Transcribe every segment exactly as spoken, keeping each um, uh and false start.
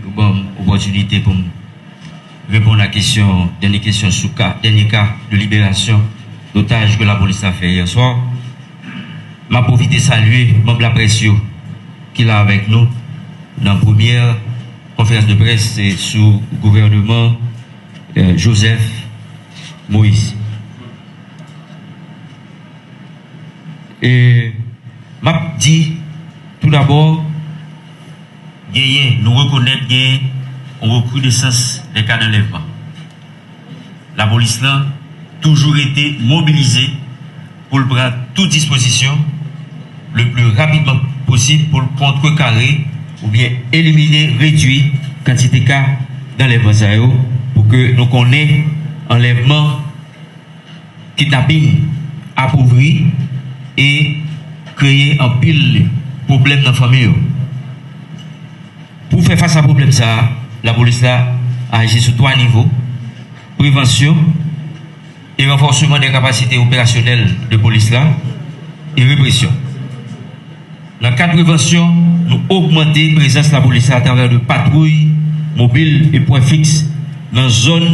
Ou ban m opòtinite pou m reponn a kesyon, dènye kesyon sou ka, dènye ka de liberasyon d'otaj ke lapolis la fè yè swa. M ap pwofite salye manm laprès yo ki la avèk nou nan premyè konferans de près, eh, sou gouvènman, eh, Joseph Moïse. E m ap di, toudabò, genyen, nou rekonèt genyen yon rekridesans dè ka d'anlèvman. Lapolis lan toujou rete mobilize pou l pran tout dispozisyon le pli rapidman posib pou l kontrekare oubyen elimine, redui kantite ka d'anlèvman sa yo, pou ke nou konnen anlèvman, kidnaping apouvri e kreye anpil pwoblèm nan fanmi yo. Pou fè fas a pwoblèm sa a, lapolis la aji sou twa nivo: prevansyon e ranfòsman dè kapasite operasyonèl de polis la e represyon. Nan kad prevansyon, nou ogmante prezans lapolis la atravè de patwouy mobil e pwen fiks nan zòn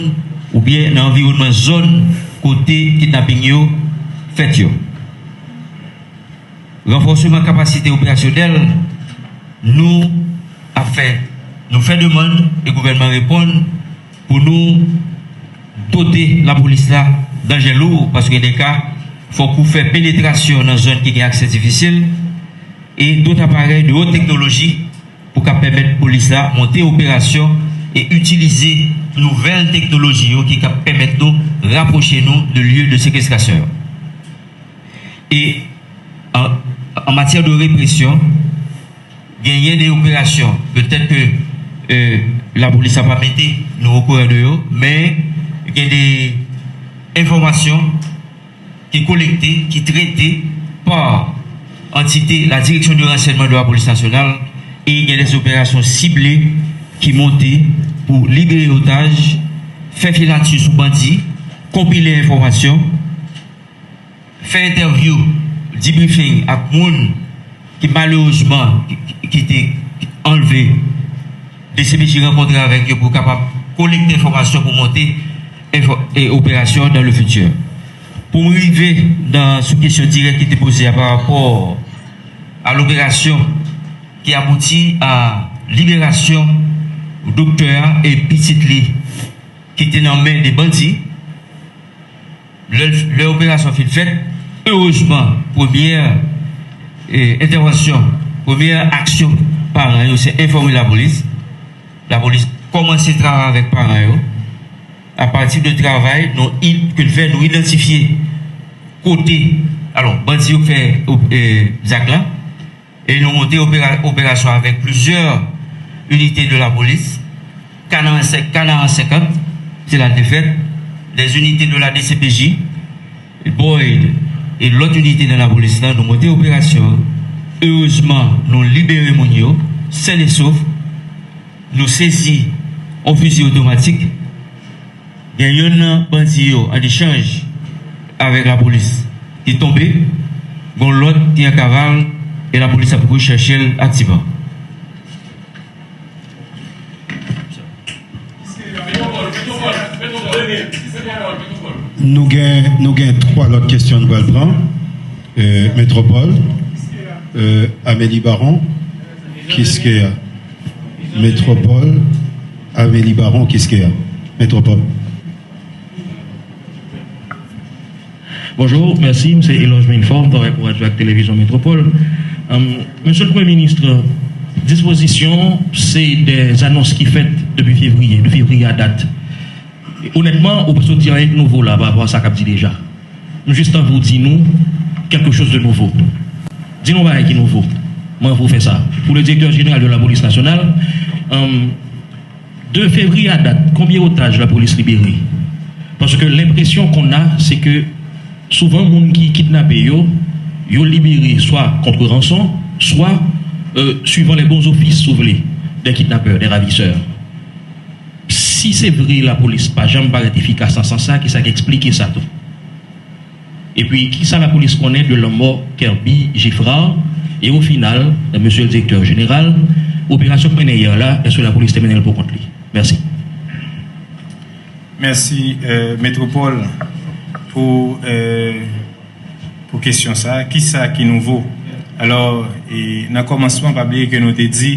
oubyen nan anviwònman zòn kote kidnaping yo fèt yo. Ranfòsman kapasite operasyonèl, nou ap fè, nou fè demann e gouvènman reponn pou nou dote lapolis la d'anjen lou, paske gen de ka, fòk ou fè penetrasyon nan zòn ki gen aksè difisil, e dòt aparèy de wòt teknoloji pou ka pèmèt polis la monte operasyon e itilize nouvèl teknoloji yo ki ka pèmèt nou rapwoche nou de lye de sekestrasyon yo. E an, an matyè de represyon, genyen de operasyon, petèt ke, eh, lapolis la pa mete nou okouran de yo, men gen de enfòmasyon ki kolekte, ki trete pa antite la Direction de Renseignement de la Police Nationale, e gen de operasyon sible ki monte pou libere otaj, fè filati sou bandi, konpile enfòmasyon, fè entèvyou, debriefing ak moun ki malerezman ki, ki te anlve, D C P J rankontre avèk yo pou kapab kolekte enfòmasyon pou monte enfò-, e operasyon dans le futur. Pou m rive nan, sou kesyon dirèk ki te poze a pa rapò a loperasyon ki abouti a liberasyon doktè a e pitit li ki te nan men de bandi, lè, lè operasyon fin fèt, erezman, premyè, eh, entèvansyon, premyè aksyon paran yo, se enfòme lapolis. Lapolis kòmanse travay avèk paran yo. Apati de travay nou i-, ke l fè, nou idantifye kote, alò, bandi yo fè, eh, zak la. E nou monte opera-, operasyon avèk plizyè inite de lapolis, Kanaran senk, Kanaran senkant, se la l te fèt, des unités de la D C P J, Boyd e lòt inite nan lapolis la, nou monte operasyon an. Erezman, nou libere moun yo, sèn e sof. Nou sezi yon fizi otomatik. Gen youn nan bandi yo, an echanj avèk lapolis, ki tonbe, gen lòt ki an kaval, e lapolis ap rechèche l aktivman. Nou gen, nou gen twa lòt kesyon nou pral pran. Euh, Métropole, euh, Amélie Baron, Kiskeya. Métropole, Amélie Baron, Kiskeya. Métropole. Bonjou, mèsi. M se Eloge Minfort, m travay pou radyo ak televizyon Metropole. Anm, Mesye le Premye Minis, dispozisyon, se de zanons ki fèt depi fevriye, de fevriye a dat. E onètman, ou pa soti anyen k nouvo la pa rapò a sa k ap di deja. M jis anvi w di nou quelque chose de nouveau. Di nou yon bagay ki nouvo. Mwen anvi w fè sa. Pour le directeur général de la police nationale, anm, de fevriye a dat, konbyen otaj lapolis libere? Paske lenpresyon qu'on a, se ke souvan moun ki kidnape yo, yo libere swa kont ranson, swa, euh, suivant les bons offices, si w vle, des kidnappeurs, des ravisseurs. Si se vre lapolis pa janm parèt efikas nan sans sa, kisa k eksplike sa tou? Epi, kisa lapolis konnen de lanmò Kerby Geffrard? E o final, mesye le direktè jeneral, Operasyon k mennen yè la, èske lapolis te mennen l pou kont li? Mèsi. Mèsi, euh, Metropole, pou, euh, pou kesyon sa a. Kisa ki nouvo? Alò, e, nan kòmansman, pa bliye ke nou te di,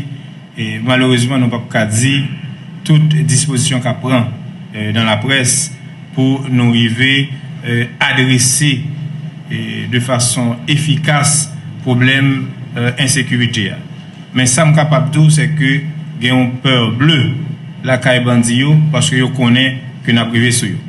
e, malerezman, nou p ap ka di tout dispozisyon k ap pran, e, nan laprès pou nou rive, e, adrese, e, de fason efikas pwoblèm, e, ensekirite a. Men sa m kapab di w, se ke gen yon pè ble lakay bandi yo, paske yo konnen ke n ap rive sou yo.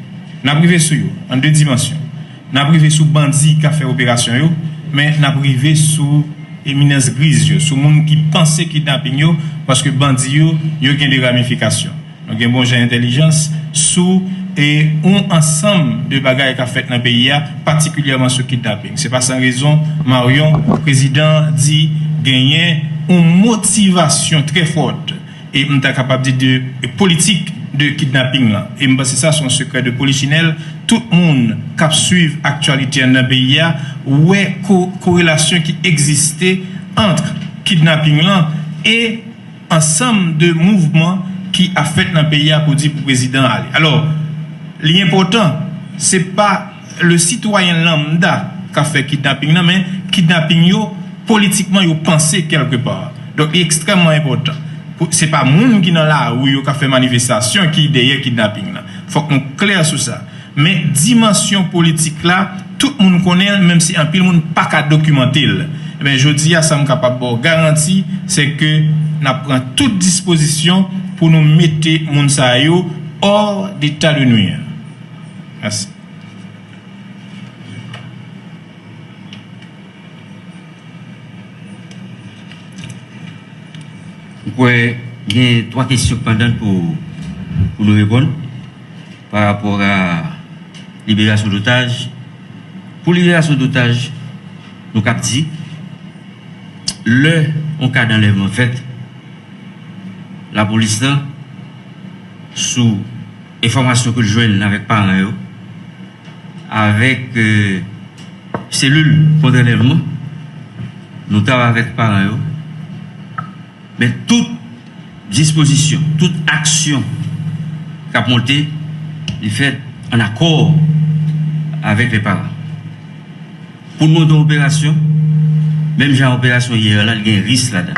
N ap rive sou yo, an de dimansyon. N ap rive sou bandi k ap fè operasyon yo, men n ap rive sou eminans griz yo, sou moun ki panse kidnaping yo, paske bandi yo, yo gen de ramifikasyon. Nou gen bon jan entèlijans sou, e, yon ansanm de bagay k ap fèt nan peyi a, patikilyèman sou kidnaping. Se pa san rezon, Marion, prezidan, di genyen yon motivasyon trè fòt, e m ta kapab di de politik de kidnaping lan. E m panse sa se yon sekrè de polichinèl. Tout moun k ap swiv aktyalite an nan peyi a wè ko-, korelasyon ki egziste ant kidnaping lan e ansanm de mouvman ki ap fèt nan peyi a pou di pou prezidan ale. Alò, li enpòtan, se pa le sitwayen lanmda k ap fè kidnaping nan, men kidnaping yo, politikman, yo panse kèlkepa. Donk, li ekstrèmman enpòtan. Pou, se pa moun ki nan lari yo k ap fè manifestasyon ki dèyè kidnaping nan. Fòk nou klè sou sa. Men dimansyon politik la, tout moun konnen l, menm si anpil moun pa ka dokimante l. Ebyen, jodi a, sa m kapab ba w garanti, se ke n ap pran tout dispozisyon pou nou mete moun sa yo hors d'état de nuire. Mèsi. M kwè gen twa kesyon pandan pou, pou nou reponn pa rapò a liberasyon dotaj. Pou liberasyon dotaj, nou kab di, lè yon ka d'anlèvman fèt, lapolis lan, sou enfòmasyon ke l jwenn avèk paran yo, avèk, euh, selil kont anlèvman, nou travay avèk paran yo. Men tout dispozisyon, tout aksyon k ap monte, li fèt an akò avèk lè paran. Pou n monte yon operasyon, menm jan operasyon yè a la, li gen risk ladan.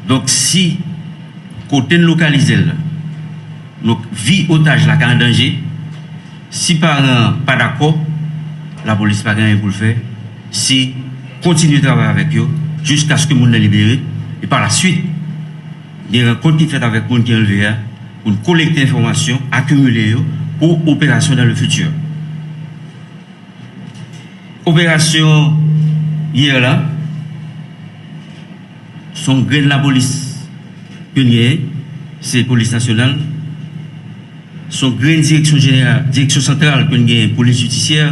Donk, si kote n lokalize l la, nou, vi otaj la ka an danje, si paran an pa dakò, lapolis pa gen anyen pou l fè, se kontinye travay avèk yo jiskaske moun nan libere, e pa la swit, gen rankont ki fèt avèk moun ki anlve a, pou n kolekte enfòmasyon, akimile yo pou operasyon dans le futur. Operasyon yè la, se yon grenn lapolis ke n genyen, se polis nasyonal. Se yon grenn direksyon jeneral, direksyon santral ke n genyen, polis jidisyè.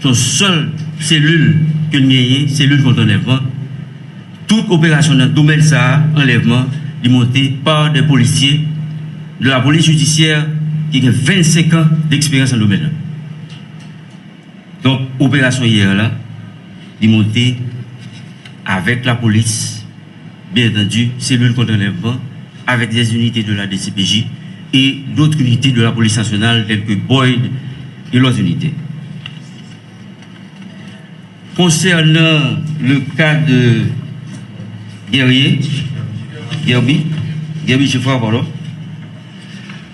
Se yon sèl selil ke n genyen, selil kont anlèvman. Tout operasyon nan domèn sa a, anlèvman, li monte pa de polisye de la polis jidisyè ki gen vennsenk an deksperyans nan domèn nan. Donk, operasyon yè a la, li monte avèk lapolis, byen antandi, selil kont anlèvman, avèk des unités de la D C P J et d'autres unités de la police nationale telles que Boyd et leurs unités. Concernant le cas de Guerrier, Guerby, Guerby Geffrard, pardon,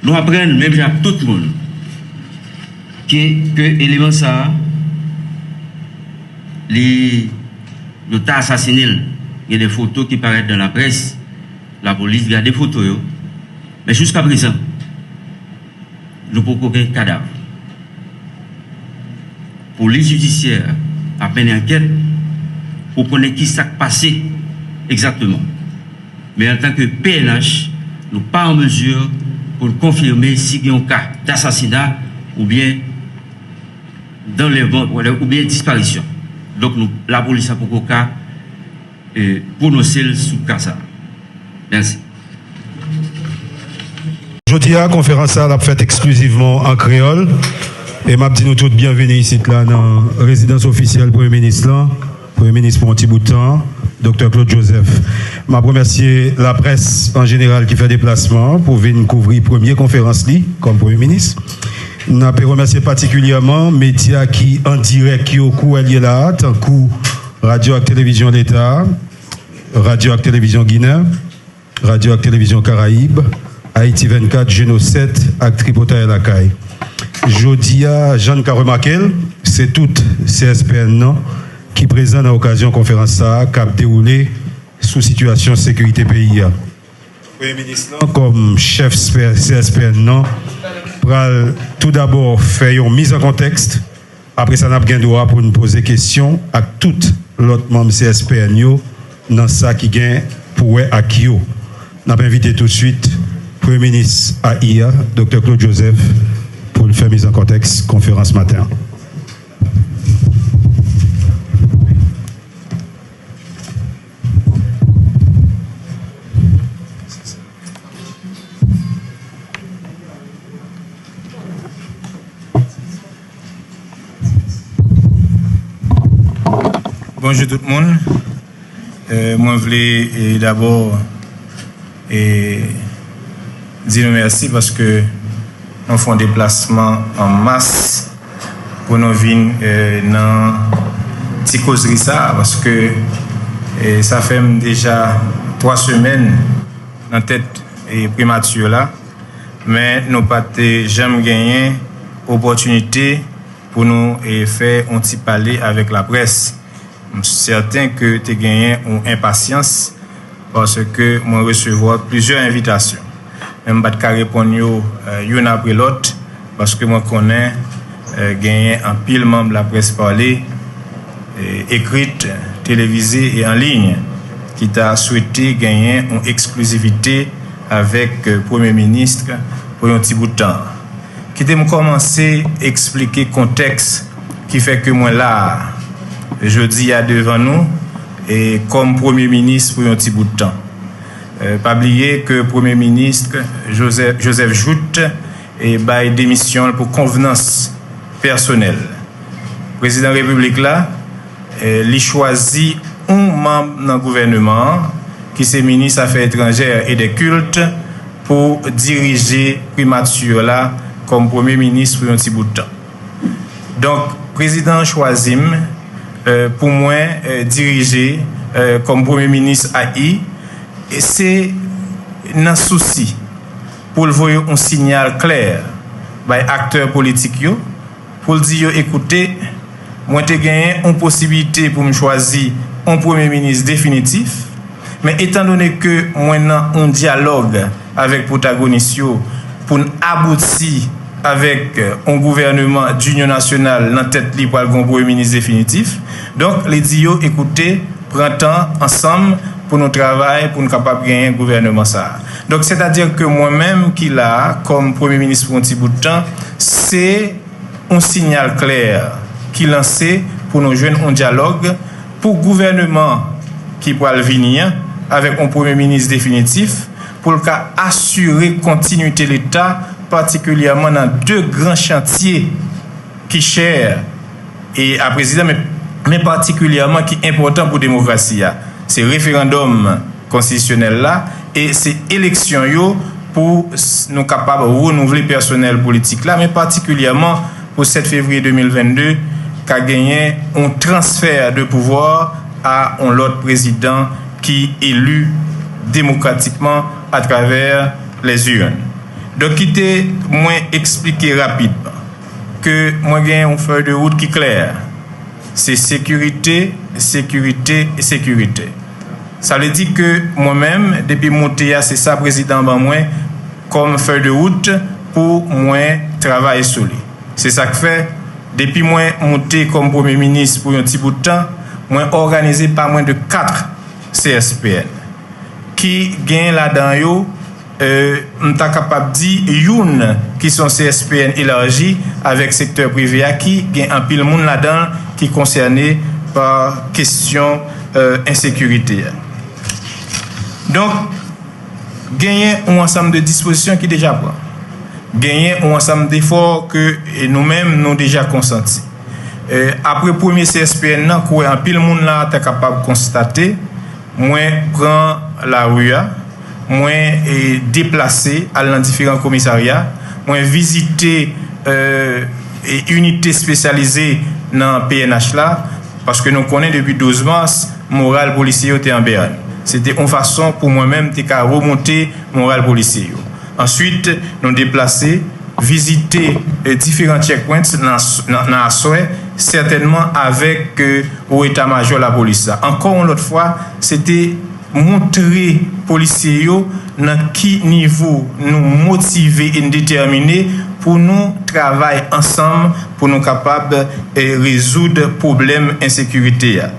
nou aprann, menm jan ak tout moun, ke, ke eleman sa a, li, yo ta asasinen l. Gen de foto ki parèt nan laprès, lapolis gade foto yo. Men jiska prezan, nou poko gen kadav. Polis jidisyè ap mennen ankèt pou konnen ki sa k pase egzakteman. Men antanke P N H, nou pa an mezi pou n konfime si gen yon ka dasasina oubyen danlèvman, oubyen disparisyon. Donk, nou, lapolis la poko ka, e, pwononse l sou ka sa a. Mèsi. Jodi a, konferans sa a l ap fèt eksklizivman an kreyòl. E m ap di nou tout byenveni isit la nan rezidans ofisyèl Premye Minis lan. Premye Minis pou yon ti bout tan. Doktè Claude Joseph. M ap remèsye laprès an jeneral ki fè deplasman an pou vin kouvri premye konferans li kòm Premye Minis. N ap remèsye patikilyèman medya ki an dirèk yo kou w wè l ye la a, tankou Radyo ak Televizyon Leta, Radyo ak Televizyon Ginen, Radyo ak Televizyon Karayib, Ayiti vennkat, Jeno sèt ak Tripotay Lakay. Jodi a, jan n ka remake l, se tout C S P N nan ki prezan nan okazyon konferans sa a k ap dewoule sou sitiyasyon sekirite peyi a. Premye Minis lan, kòm chèf C S P N nan, pral toudabò fè yon miz an kontèks. Apre sa, n ap gen dwa pou n poze kesyon ak tout lòt manm C S P N yo nan sa ki gen pou wè ak yo. N ap envite toutswit Premye Minis A I a, Doktè Claude Joseph, pou l fè miz an kontèks konferans maten an. Bonjou tout moun. Euh, mwen vle, e, dabò, e, di nou mèsi paske nou fè yon deplasman an mas pou nou vin, e, nan ti kozri sa a, paske, e, sa fè m deja twa semèn nan tèt, e, primati la, men nou pa t janm genyen opòtinite pou nou, e, fè yon ti pale avèk laprès. M sèten ke te genyen yon enpasyans paske mwen resevwa plizyè envitasyon. Men m pa t ka reponn yo, e, youn apre lòt, paske mwen konnen, e, genyen anpil manm laprès pale, e, ekrit, televize e an liy, ki ta swete genyen yon eksklizivite avèk, e, Premye Minis pou yon ti bout tan. Kite m kòmanse eksplike kontèks ki fè ke mwen la a, jodi a devan nou, e kòm Premye Minis pou yon ti bout tan. E, pa bliye ke Premye Minis Joseph, Joseph Jouthe, e, bay demisyon l pou konvenans pèsonèl. Prezidan Repiblik la, e, li chwazi yon manm nan gouvèneman an, ki se minis afè etranjè e dè kilt, pou dirije primati la kòm premye minis pou yon ti bout tan. Donk, prezidan an chwazi m, e, pou mwen, e, dirije, e, kòm premye minis A I, e se nan sousi pou l voye yon sinyal klè bay aktè politik yo, pou l di yo, "Ekoute, mwen te genyen yon posiblite pou m chwazi yon premye minis definitif, men etandone ke mwen nan yon dyalòg avèk pwotagonis yo pou n abouti avèk yon gouvèneman dinyon nasyonal nan tèt li pral gen yon premye minis definitif." Donk, li di yo, "Ekoute, pran tan ansanm pou nou travay, pou nou kapab genyen gouvèneman sa a." Donk, sètadi ke mwen menm ki la a kòm premye minis pou yon ti bout tan, se yon sinyal klè ki lanse pou nou jwenn yon dyalòg pou gouvèneman ki pral vini an, avèk yon premye minis definitif, pou l ka asire kontinwite Leta, patikilyèman nan de gran chantye ki chè e a prezidan, men, men patikilyèman ki enpòtan pou demokrasi a. Se referandòm konstitisyonèl la e se eleksyon yo pou s-, nou kapab renouvle pèsonèl politik la, men patikilyèman pou sèt fevriye de mil vennde, ka genyen yon transfè de pouvwa a yon lòt prezidan ki eli demokratikman atravè lèzurn. Donk, kite mwen eksplike rapidman ke mwen gen yon fèy de wout ki klè. Se sekirite, sekirite e sekirite. Sa vle di ke mwen menm, depi moute a, se sa prezidan an ban mwen kòm fèy de wout pou mwen travay sou li. Se sa k fè, depi mwen moute kòm premye minis pou yon ti bout tan, mwen òganize pa mwen de kat C S P N, ki gen ladan yo, e, m ta kapab di, youn ki se yon C S P N elaji avèk sektè prive a, ki gen anpil moun ladan l ki konsène pa kesyon, e, ensekirite a. Donk, genyen yon ansanm de dispozisyon ki deja pran. Genyen yon ansanm defò ke, e, nou menm, nou deja konsanti. E, apre premye C S P N nan, kwè anpil moun la ta kapab konstate, Mwen pran lari a, mwen e, deplase al nan diferan komisarya, mwen vizite e, e, inite espesyalize nan P N H la, paske nou konnen depi douz mas, moral polisye yo te an bèn. Se te yon fason pou mwen menm te ka remonte moral polisye yo. Answit, nou deplase, vizite e, diferan checkpoints nan, nan, nan aswè, sètènman avèk e, wo eta majò lapolis la. Ankò yon lòt fwa, se te montre polisye yo nan ki nivo nou motive e n detèmine pou nou travay ansanm pou nou kapab e, rezoud pwoblèm ensekirite a.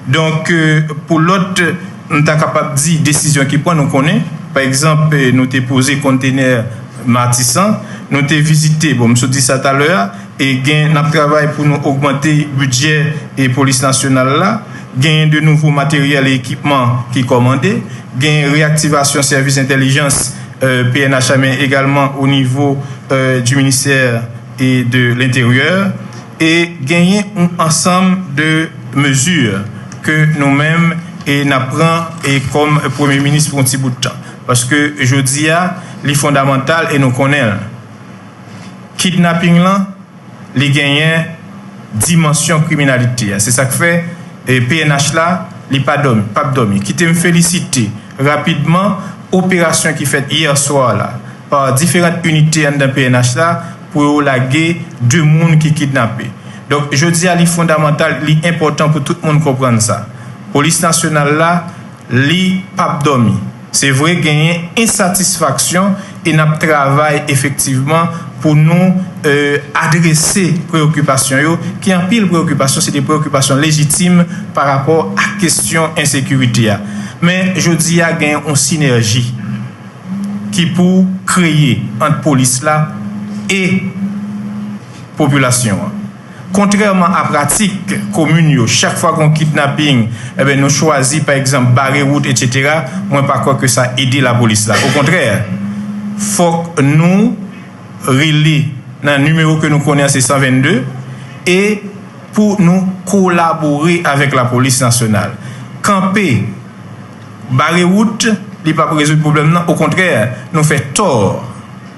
Donk, e, pou lòt, m ta kapab di desizyon ki pran, nou konnen. Pa egzanp, e, nou te poze kontenè Matisan, nou te vizite, bon, m sot di sa talè a, e gen, n ap travay pou nou ogmante bidjè e polis nasyonal la, genyen de nouvo materyèl e ekipman ki kòmande, genyen reyaktivasyon sèvis entèlijans e, P N H la, men egalman o nivo e, du ministère e de l'Intérieur, e genyen yon ansanm de mezi ke nou menm e n ap pran e kòm premye minis pou yon ti bout tan. Paske jodi a, li fondamantal e nou konnen l. Kidnaping lan, li genyen dimansyon kriminalite a. Se sa k fè e, P N H la, li pa dòmi, p ap dòmi. Kite m felisite rapidman operasyon ki fèt yè swa la pa diferan inite anndan P N H la pou yo lage de moun ki kidnape. Donk, jodi a, li fondamantal, li enpòtan pou tout moun konprann sa. Polis nasyonal la, li p ap dòmi. Se vre, genyen ensatisfaksyon e n ap travay efektivman pou nou e, adrese preyokipasyon yo, ki anpil preyokipasyon, se de preyokipasyon lejitim pa rapò ak kesyon ensekirite a. Men, jodi a, genyen yon sinèji ki pou kreye ant polis la e popilasyon an. Kontrèman a pratik komin yo, chak fwa gen yon kidnaping, enben, nou chwazi, pa egzanp, bare wout, etsetera, mwen pa kwè ke sa ede lapolis la. Okontrè, fòk nou rele nan nimewo ke nou konnen an, se san vennde, e pou nou kolabore avèk lapolis nasyonal. Kanpe, bare wout, li p ap rezoud pwoblèm nan. Okontrè, nou fè tò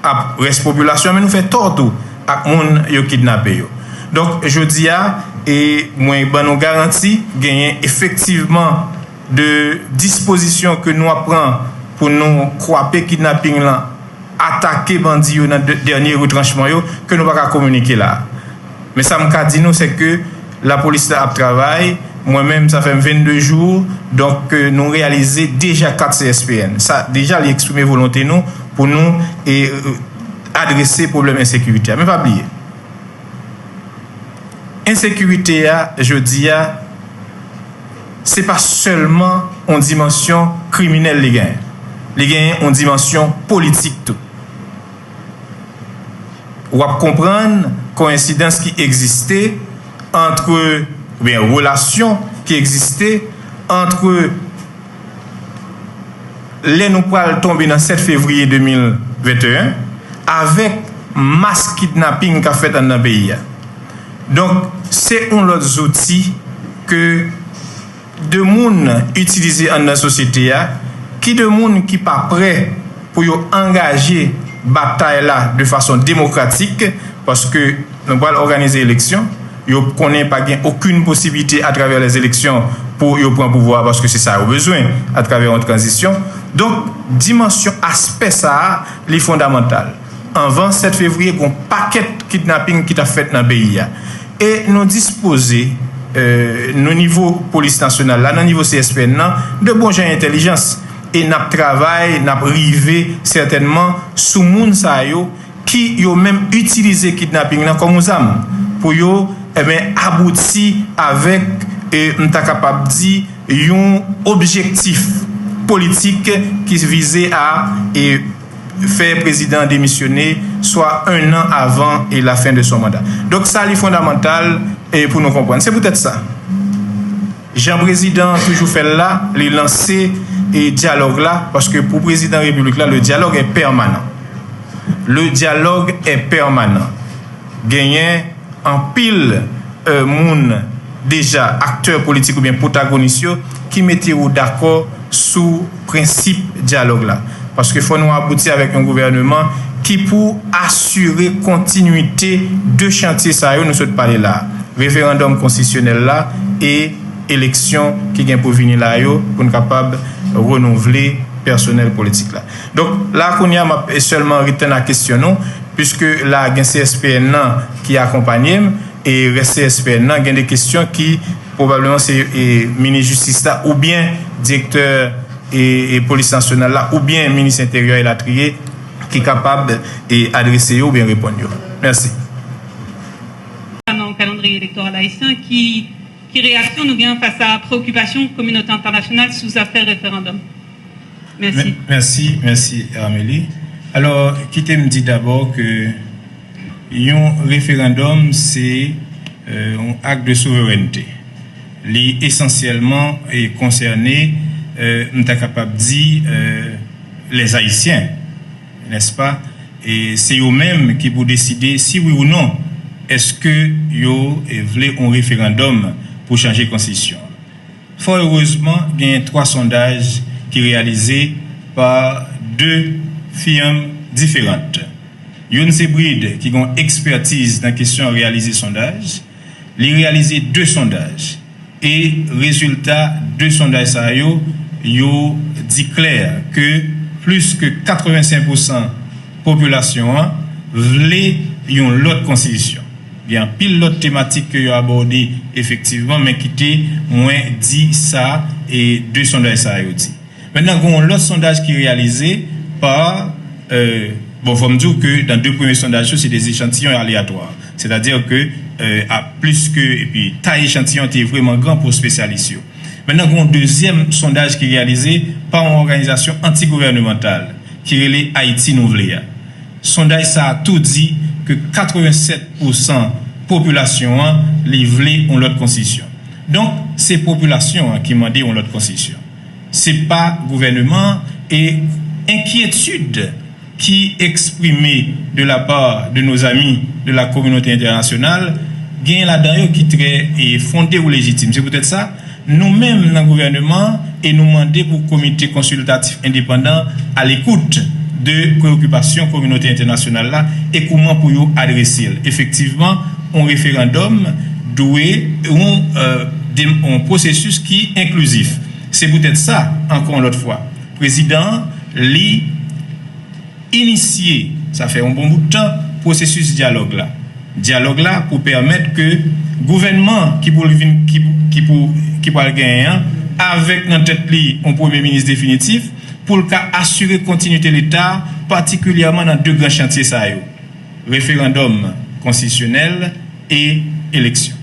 ak rès popilasyon, men nou fè tò tou ak moun yo kidnape yo. Donk, jodi a, e mwen ban nou garanti, genyen efektivman de dispozisyon ke nou ap pran pou nou kwape kidnaping lan, atake bandi yo nan dè-, dènye retranchman yo, ke nou pa ka kominike la. Men sa m ka di nou, se ke lapolis la ap travay. Mwen menm, sa fè m vennde jou, donk, e, nou reyalize deja kat C S P N. Sa, deja, li eksprime volonte nou pou nou, e, e, adrese pwoblèm ensekirite a. Men pa bliye, ensekirite a, jodi a, se pa sèlman yon dimansyon kriminèl li genyen. Li genyen yon dimansyon politik tou. W ap konprann koyensidans ki egziste ant, oubyen relasyon ki egziste ant lè nou pral tonbe nan sèt fevriye de mil venteyen avèk mas kidnaping k ap fèt anndan peyi a. Donk, se yon lòt zouti ke de moun itilize anndan sosyete a, ki de moun ki pa prè pou yo angaje batay la de fason demokratik, paske nou pral òganize eleksyon, yo konnen pa gen okenn posiblite atravè lèzeleksyon pou yo pran pouvwa a, paske se sa yo bezwen atravè yon tranzisyon. Donk, dimansyon, aspè sa a, li fondamantal. Anvan sèt fevriye, gen yon pakèt kidnaping ki t ap fèt nan peyi a. E nou dispoze, e, nan nivo polis nasyonal la, nan nivo C S P N nan, de bon jan entèlijans. E n ap travay, n ap rive sètènman sou moun sa yo ki yo menm itilize kidnaping nan kòm yon zam pou yo, enben, abouti avèk, e, m ta kapab di, yon objektif politik ki vize a, e, fè prezidan an demisyone swa en an avan, e, la fen de son manda. Donk, sa li fondamantal, e, pou nou konprann. Se poutèt sa, jan prezidan an toujou fè l la, li lanse, e, dyalòg la, paske pou prezidan repiblik la, le dialogue est permanent. Le dialogue est permanent. Genyen anpil, e, moun deja, aktè politik oubyen pwotagonis yo, ki mete yo dakò sou prensip dyalòg la. Paske fò nou abouti avèk yon gouvènman ki pou asire kontinwite de chantye sa yo nou sot pale la. Referandòm konstitisyonèl la e eleksyon ki gen pou vini la yo pou n kapab renouvle pèsonèl politik la. Donk, la kounye a, m ap sèlman ret tann a kesyon nou, piske la gen C S P N nan ki akonpanye m, e rès C S P N nan gen de kesyon ki pwobableman se e, minis jistis la oubyen direktè e, e polis nasyonal la oubyen minis enteryè elatriye ki kapab e, adrese yo oubyen reponn yo. Mèsi. Nan kalandriye elektoral ayisyen, ki, ki reyaksyon nou gen fas a preokipasyon kominote entènasyonal sou zafè referandòm? Mèsi. Mèsi, mèsi Armely. Alò, kite m di dabò ke yon referandòm se yon ak de souverènte. Li esansyèlman e konsène, m ta kapab di, lèzayisyen, nèspa? E se yo menm ki pou deside si wi ou non èske yo vle yon referandòm pou chanje konstitisyon an. Fò erezman, genyen twa sondaj ki reyalize pa de fim diferan. Youn se Brid ki gen yon ekspètiz nan kesyon reyalize sondaj. Li reyalize de sondaj. E rezilta de sondaj sa yo, yo di klè ke plis ke katrevensenk pousan popilasyon an vle yon lòt konstitisyon. Gen anpil lòt tematik ke yo abòde efektivman, men kite mwen di sa e de sondaj sa yo di. Mentnan, gen yon lòt sondaj ki reyalize pa, bon, fò m di w ke nan de premye sondaj yo, se de echantiyon aleyatwa. Sètadi ke a plis ke, epi tay echantiyon te vrèman gran pou espesyalis yo. Mentnan, gen yon dezyèm sondaj ki reyalize pa yon òganizasyon anti-gouvènemantal ki rele Ayiti Nou Vle a. Sondaj sa a tou di ke katrevennsèt pousan popilasyon an li vle yon lòt konstitisyon. Donk, se popilasyon an ki mande yon lòt konstitisyon. Se pa gouvèneman an e enkyetid ki eksprime de la part de nos amis de la communauté internationale, gen ladan yo ki trè e fonde ou lejitim. Se poutèt sa, nou menm nan gouvèneman an e nou mande pou komite konsiltatif endepandan a lekout de preokipasyon kominote entènasyonal la e kouman pou yo adrese l. Efektivman, yon referandòm dwe yon, yon pwosesis ki enklizif. Se poutèt sa, ankò yon lòt fwa, prezidan an, li inisye, sa fè yon bon bout tan, pwosesis dyalòg la. Dyalòg la pou pèmèt ke gouvènman ki pou vin, ki, ki pou, ki pral genyen an, avèk nan tèt li yon premye minis definitif, pou l ka asire kontinwite Leta, patikilyèman nan de gran chantye sa yo, referandòm konstitisyonèl e eleksyon.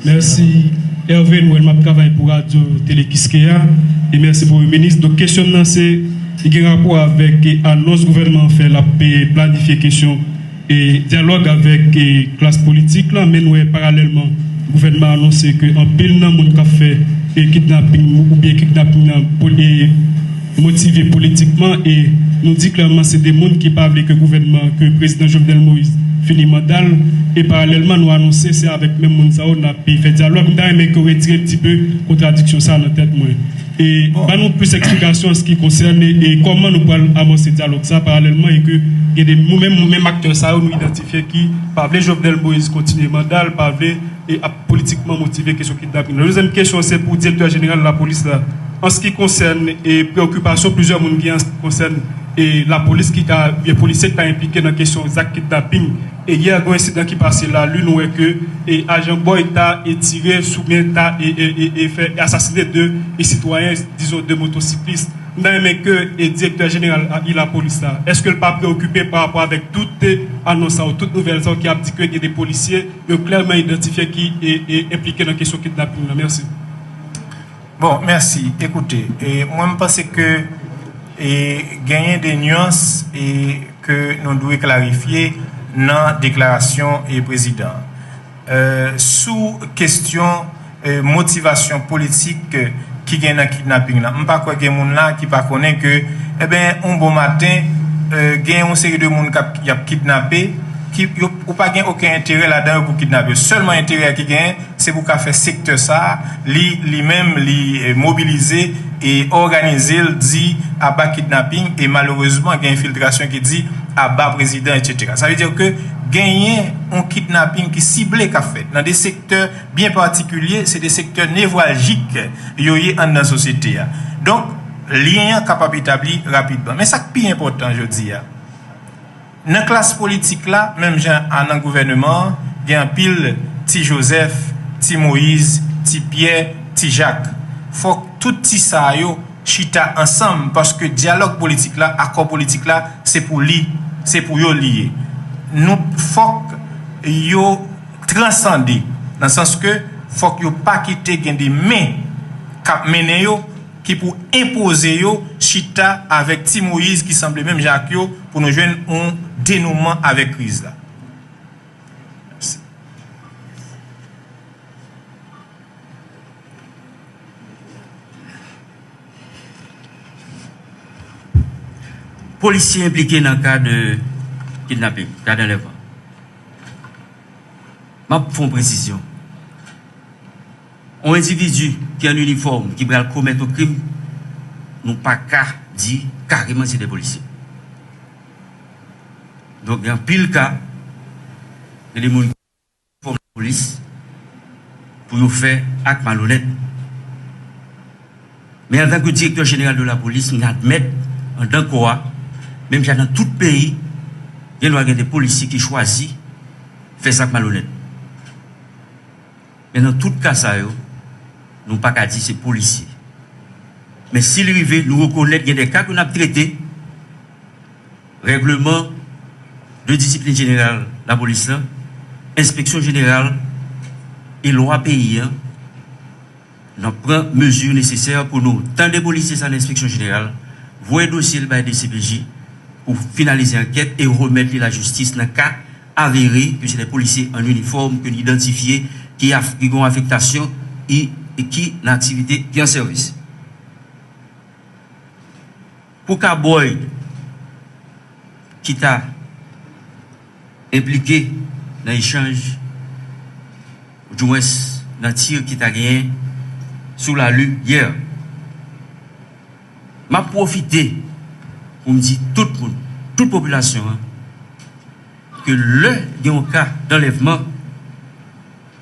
Mèsi Hervé, nou wè m ap travay pou radyo Tele Kiskeya. E mèsi Premye Minis. Donk kesyon m nan se, li gen rapò avèk anons gouvènman an fè l ap planifye kesyon e dyalòg avèk klas politik la, men nou wè paralèlman gouvènman an anonse ke anpil nan moun k ap fè e kidnaping oubyen kidnaping nan motive politikman e nou di klèman se de moun ki pa vle ke gouvènman ke prezidan Jovenel Moïse fini manda l e paralèlman nou anonse se avèk menm moun sa yo n ap fè dyalòg. M ta renmen ke w retire yon ti pe kontradiksyon sa nan tèt mwen. E ban nou plis eksplikasyon an se ki konsène e kòman nou pral amòse dyalòg sa paralèlman e ke gen de nou menm menm aktè sa yo nou idantifye ki pa vle Jovenel Moïse kontinye manda l, pa vle e ap politikman motive kesyon kidnaping nan. Dezyèm kesyon se pou direktè jeneral lapolis la. An se ki konsène e preokipasyon plizyè moun gen an se ki konsène e lapolis ki ka oubyen polisye ki ka enplike nan kesyon zak kidnaping. E yè gen yon ensidan ki pase Lali nou wè ke e ajan Boy ta e tire sou men ta e e e e fè e asasine de e sitwayen dizon de motosiklis. M ta renmen ke e direktè jeneral a lapolis la, èske l pa preokipe pa rapò avèk tout anons sa yo, tout nouvèl sa yo ki ap di ke gen de polisye yo klèman idantifye ki e e enplike nan kesyon kidnaping nan? Mèsi. Bon, mèsi. Ekoute, e mwen m panse ke e genyen de nyans e ke nou dwe klarifye nan deklarasyon e prezidan an. Sou kesyon motivasyon politik ki gen nan kidnaping lan, m pa kwè gen moun la ki pa konnen ke, enben, yon bon maten gen yon seri de moun k ap y ap kidnape ki, yo, ou pa gen okenn enterè ladan yo pou kidnape yo. Sèlman enterè ki genyen, se pou ka fè sektè sa a, li, li menm, li, eh, mobilize e òganize l, di aba kidnaping, e malerezman, gen enfiltrasyon ki di aba prezidan, etsetera. Sa vle di ke genyen yon kidnaping ki sible k ap fèt nan de sektè byen patikilye, se de sektè nevraljik yo ye anndan sosyete a. Donk, lyen an kapab etabli rapidman. Men sa k pi enpòtan jodi a, nan klas politik la, menm jan a nan gouvèneman an, gen anpil ti Jozèf, ti Moyiz, ti Pyè, ti Jak. Fòk tout ti sa yo chita ansanm, paske dyalòg politik la, akò politik la, se pou li, se pou yo li ye. Nou, fòk yo transande, nan sans ke fòk yo pa kite gen de men k ap mennen yo, ki pou enpoze yo chita avèk ti Moyiz ki sanble menm jan ak yo pou nou jwenn yon denouman avèk kriz la. Mèsi. Polisye enplike nan ka de kidnaping, ka de anlèvman. M ap fè yon presizyon. Yon endividi ki an inifòm, ki pral komèt yon krim, nou pa ka di kareman se de polisye. Donk, gen anpil ka, gen de moun ki fòm lapolis pou yo fè ak malonèt. Men antanke direktè jeneral de lapolis, m admèt, anndan kò a, menm jan nan tout peyi, gen dwa gen de polisye ki chwazi fè sa k malonèt. Men nan tout ka sa yo, nou pa ka di se polisye. Men si li rive, nou rekonèt gen de ka ke n ap trete, règleman de disiplin jeneral lapolis la, enspeksyon jeneral e lwa peyi a, n ap pran mezi nesesè pou nou tande polisye sa nan enspeksyon jeneral, voye dosye l bay D C P J pou finalize ankèt e remèt li lajistis nan ka avere ke se de polisye an inifòm ke n idantifye ki af-, ki gen yon afektasyon e, e ki nan aktivite, ki an sèvis. Pou ka Boyd, ki ta enplike nan echanj, oudimwens nan tir ki ta genyen sou lari yè. M ap pwofite pou m di tout moun, tout popilasyon an, ke lè gen yon ka d'anlèvman,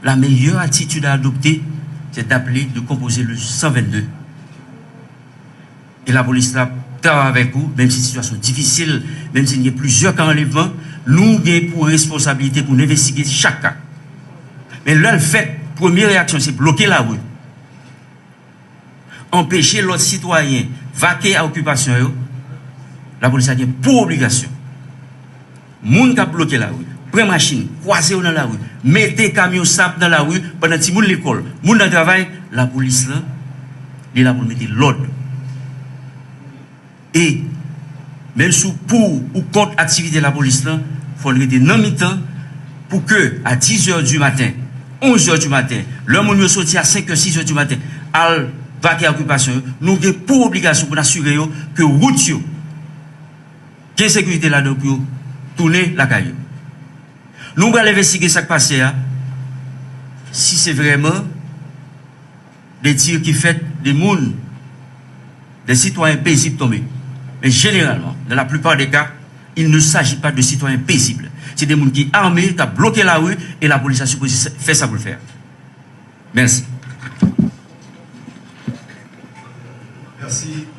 la meilleure attitude à adopter, c'est d'appeler, de composer le cent vingt-deux. E lapolis la ap travay avèk ou, menm si sitiyasyon difisil, menm si gen plizyè ka anlèvman, nou gen pou responsabilite pou n envestige chak ka. Men lè l fèt, premye reyaksyon se bloke lari, anpeche lòt sitwayen vake a okipasyon yo, lapolis la gen pou obligasyon moun k ap bloke lari, pran machin, kwaze yo nan lari, mete kamyon sab nan lari pandan timoun lekòl, moun nan travay, lapolis lan, li la pou l mete lòd. E menm si w pou ou kont aktivite lapolis lan, fò n rete nan mitan pou ke a dizè di maten, onzè di maten, lè moun yo soti a senkè, sizè di maten, al vake a okipasyon yo, nou gen pou obligasyon pou n asire yo ke wout yo gen sekirite ladan pou yo tounen lakay yo. Nou pral envestige sa k pase a, si se vrèman de tir ki fèt, de moun, de sitwayen pezib tonbe. Men jeneralman, dans la plupart des cas, il ne s'agit pas de citoyens paisibles. Se de moun ki ame, k ap bloke lari, e lapolis la sipoze fè sa pou l fè a. Mèsi. Mèsi.